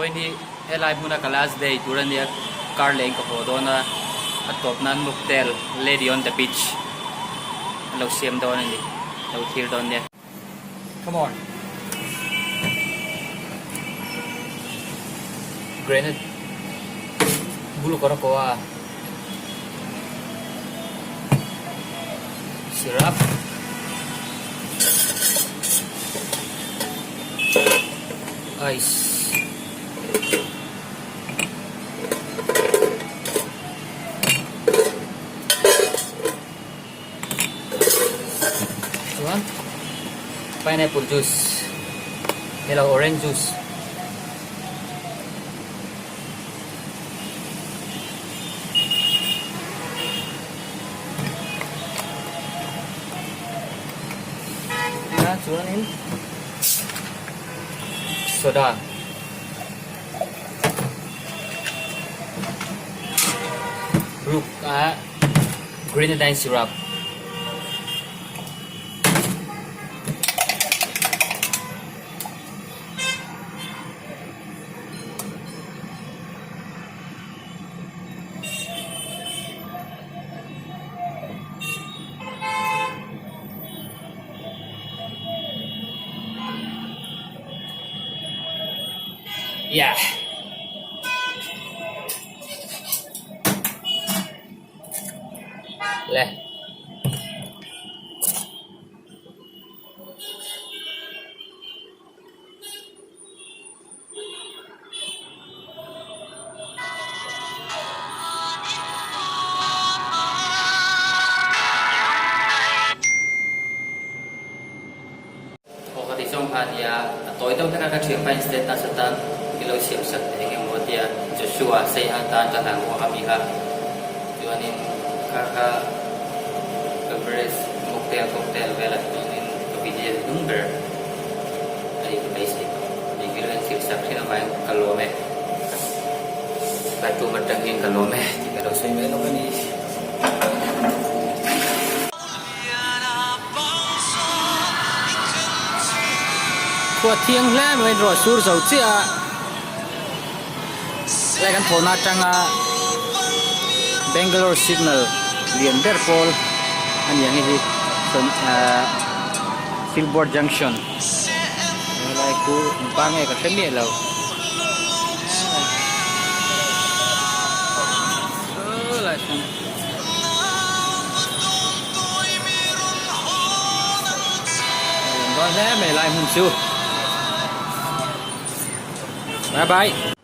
Vawiin hi helai hmuna ka last day tur a nia, car leh in ka haw dawn a, a tawp nan mocktail lady on the beach an lo siam dawn a ni, lo thlir dawn nia. Come on. Grenade bul kawr a kaw a. Syrup. Ice. Chuan pineapple juice hello orange juice chuanin soda ruk a Grenadine syrup. Yeah. Le. Aw ka tih zawng kha a nia, a tawi deuh hlek a ka thianpa in status atan i lo siam sak teh eng emaw tia Joshua Seiha tan ka hlan bawk a mi kha chuanin kha kha Beverage mocktail cocktail velah chuanin ka video hi hnung ber a ni ka beisei tawh ni hi lo en thlir sak thin avangin ka lawm e Lightroom atang hian ka lawm e tih ka lo sawi mai lawk a ni. Khua thiang hle mai ruah sur zo chiah a helai kan thawhna atanga Bangalore signal lian ber pawl a ni ang hi sawn ahh Silk Board junction helai khu engpa nge ka hre miah lo. Dawn hle mai lai hmun chu bye bye.